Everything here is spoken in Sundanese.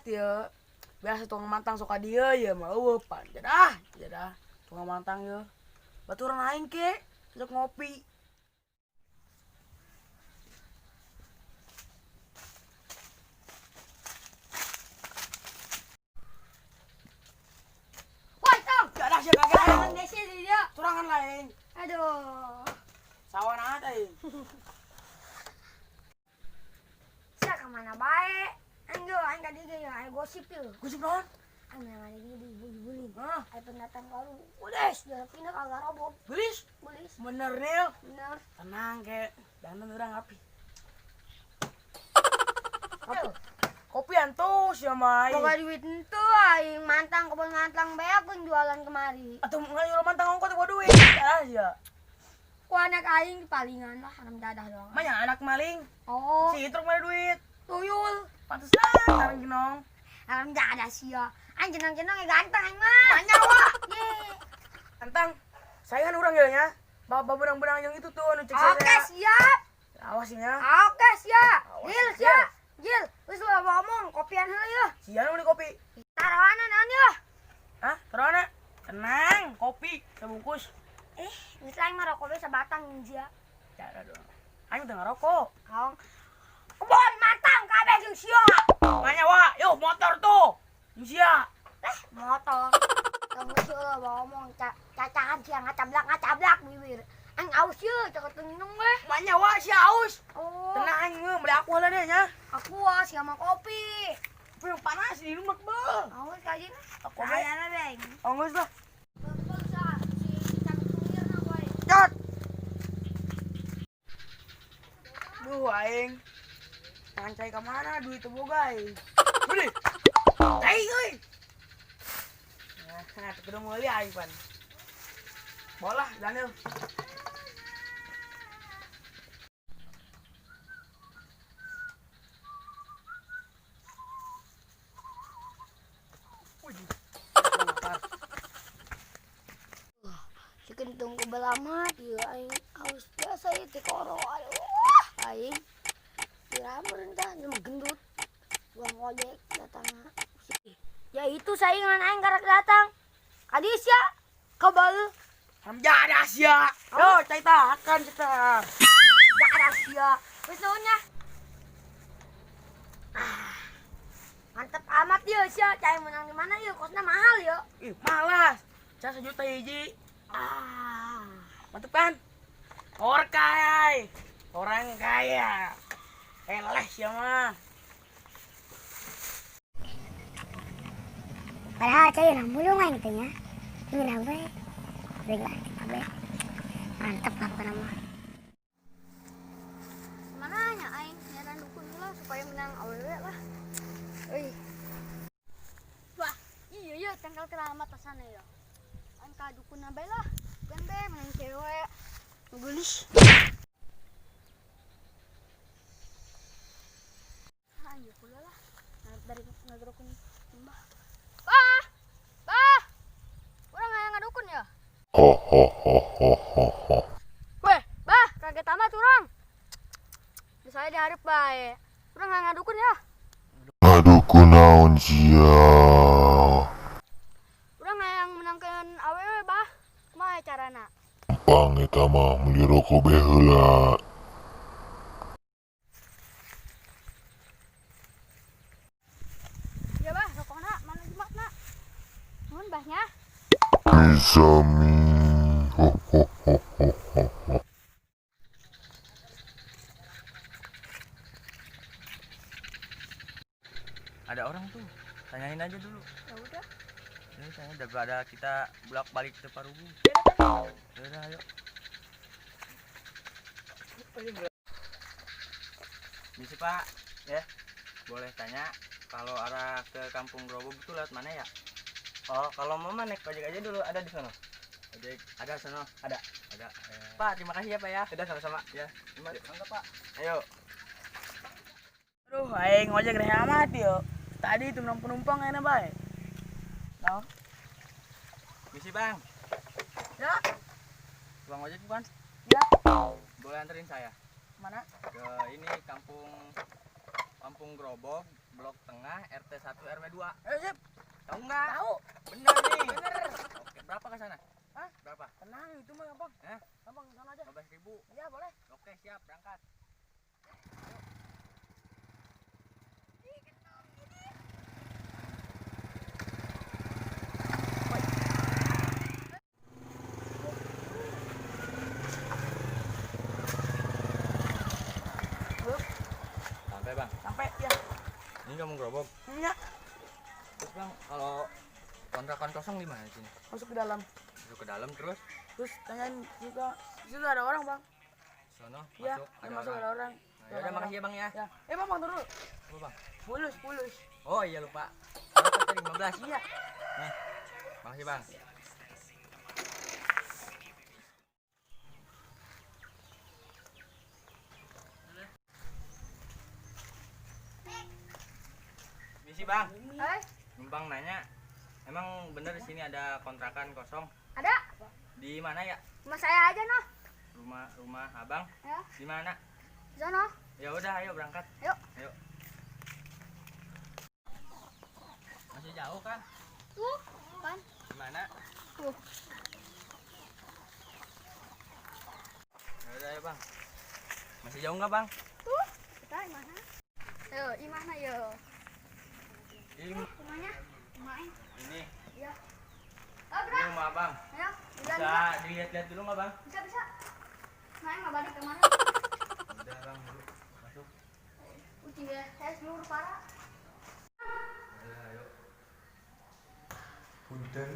ya. Biasa tukang mantang sok ka dieu ya mah eueuh pan. Jadah, jadah. Tukang mantang ya. Baturan aing ke, sok ngopi. Woi, Tong. Jadah sia kagak. Emang desi di dia. Turangan lain. Aduh. Sawan amat aing. Sia kemana bae? Aing ge aing tadi ge aing gosip yeuh. Gosip naon? Aing menang ini dibully-bully. Hah? Aing pendatang baru. Udah, sudah pindah kagak roboh. Gelis? Belis. Bener Nil. Bener. Tenang ke. Dandan urang api. Kopi. Kopian tuh sia mah. Boga duit entu aing mantang kebon mantang bae aku jualan kemari. Atuh ngayul mantang ongkot bawa duit. Jadah sia. Ku anak aing palingan lah haram dadah doang. Manya anak maling. Oh, Si truk mana duit? tuyul. Pantesan tarang genong. Haram dadah sia. Aing jenang-jenang ya ganteng aing mah. Manya wah. Ye. Tantang. Saingan urang ya nya. Bapak benang-benang yang itu tuh anu cek Oke, saya. siap. Awas ya. Oke, siap. Awas, Jil, siap. siap. Jil, wis lu ngomong kopian heula yeuh. Sia nu beli kopi. Taruhanan naon yeuh? Hah? Taruhana? Tenang, kopi sebungkus. Eh, geus lain mah rokok we sabatang sia. Cara dong. Aing teu ngarokok. Kaong. Kebon matang kabeh jeung sia. Manya wah, yuk motor tuh. Jeung sia. Eh, motor. Kamu sih lo ngomong cacahan sia ngacablak-ngacablak bibir. Aing aus yeuh, ceket minum we. Manya wah sia aus. Oh, Tenang aing mah beli aku heula deh nya. aku ah sia mah kopi. Kopi yang panas di rumah beuh. Aus kajin. Aku we. Ayana beng. Ongos lah. Cat. Duh aing. Tangan cai ka mana duit teu boga aing. Beli. Cai euy. Nah, teu kudu meuli aing pan. Bolah Daniel. Wih. Lapar. Si kentung kebel amat ieu aing aus biasa ieu teh koro aduh aing dirameur entah jelema gendut buang ojek datang. Ya itu saingan aing karak datang kadis ya kebal. Haram jadah sia. Yo, cai tah akan kita. Jadah sia wis nuhun nya. Ah, mantep amat ya sia cai menang di mana ya kosnya mahal ya. Ih, malas. Cai sejuta hiji. Ah, Mantep kan? Orang kaya. Orang kaya. Eleh sia mah. Padahal cai urang mulung aing teh nya. Ini we. Rek lah kabeh. Mantep lah pokona mah. mana nya aing nyaran dukun lah supaya menang awewe lah. Euy. Wah, iya iya tanggal keramat asana ya. Aing ka dukun bae lah. Bukan be menang cewek. Gelis. Ah, iya pula lah. Nah, dari ngadukun mbah. Bah! Bah! Urang hayang ngadukun ya? Ha ha ha ha ha ha. Weh, bah, kaget amat urang. Saya diharap bae. Urang hayang ngadukun ya. Ngadukun naon sia? Urang hayang menangkeun awewe, bah. Kumaha carana? Gampang eta mah meuli rokok be heula. Ya bah, rokokna mana jumatna? Nuhun bahnya. Sami. Ho ho ho ho ho ho. Ada orang tuh, tanyain aja dulu. Ya udah. Ini tanya daripada kita bolak-balik ke Parugu. Ya udah, ayo. Misi Pak, ya. Boleh tanya kalau arah ke Kampung Grobog itu lewat mana ya? Oh, kalau mau mah naik ojek aja dulu, ada di sono. Ojek ada sono. Ada. Ada. Pak, terima kasih ya, Pak ya. Udah sama-sama. Ya, terima kasih, Pak. Ayo. Aduh, aing ngojek reh amat yo. Tadi itu menang penumpang enak bae. Nah, Misi, Bang. ya, Bang ojek bukan? Ya. Boleh anterin saya Mana? ke ini kampung Kampung Grobog Blok Tengah, RT 1 RW 2. Sip. Tahu nggak? Tahu. Bener nih. Bener. Oke, berapa ke sana? Hah? Berapa? Tenang, itu mah gampang. Hah? Gampang, ke sana aja. 15.000. Iya, boleh. Oke, siap, berangkat. Sampai, Bang. Sampai ya. Ini kamu gerobok. Iya. Terus, Bang, kalau kontrakan kosong di mana di sini? Masuk ke dalam. Masuk ke dalam terus Terus tanyain juga. Di situ ada orang, Bang. sono Iya, masuk ada masuk ada orang. Nah, ya udah makasih ya, Bang ya. Ya. Bang, Bang, tunggu dulu. Apa, Bang? Bulus, bulus. Oh iya lupa. Berapa tadi 15? Iya. Nih. Makasih, Bang. Misi, Bang. Eh, Numpang nanya, emang bener di sini ada kontrakan kosong? ada? Di mana ya? Rumah saya aja noh. Rumah rumah Abang? Ya. Di mana? Di sono. Ya udah, ayo berangkat. Ayo. Ayo. Masih jauh kan? Tuh, kan. Di mana? Tuh. Ya udah, ayo, Bang. Masih jauh nggak, Bang? Tuh, kita imahna. Yo, imahna yo. Ini, Rumahnya, rumahnya. ini, Iya. Oh, ini rumah Abang. Ayo, Bisa dilihat-lihat dulu nggak, Bang? Bisa, bisa. Nah, nggak balik kemana? Udah, Bang, dulu. Masuk. Uji ya, saya seluruh parah. Udah, ayo. Punten,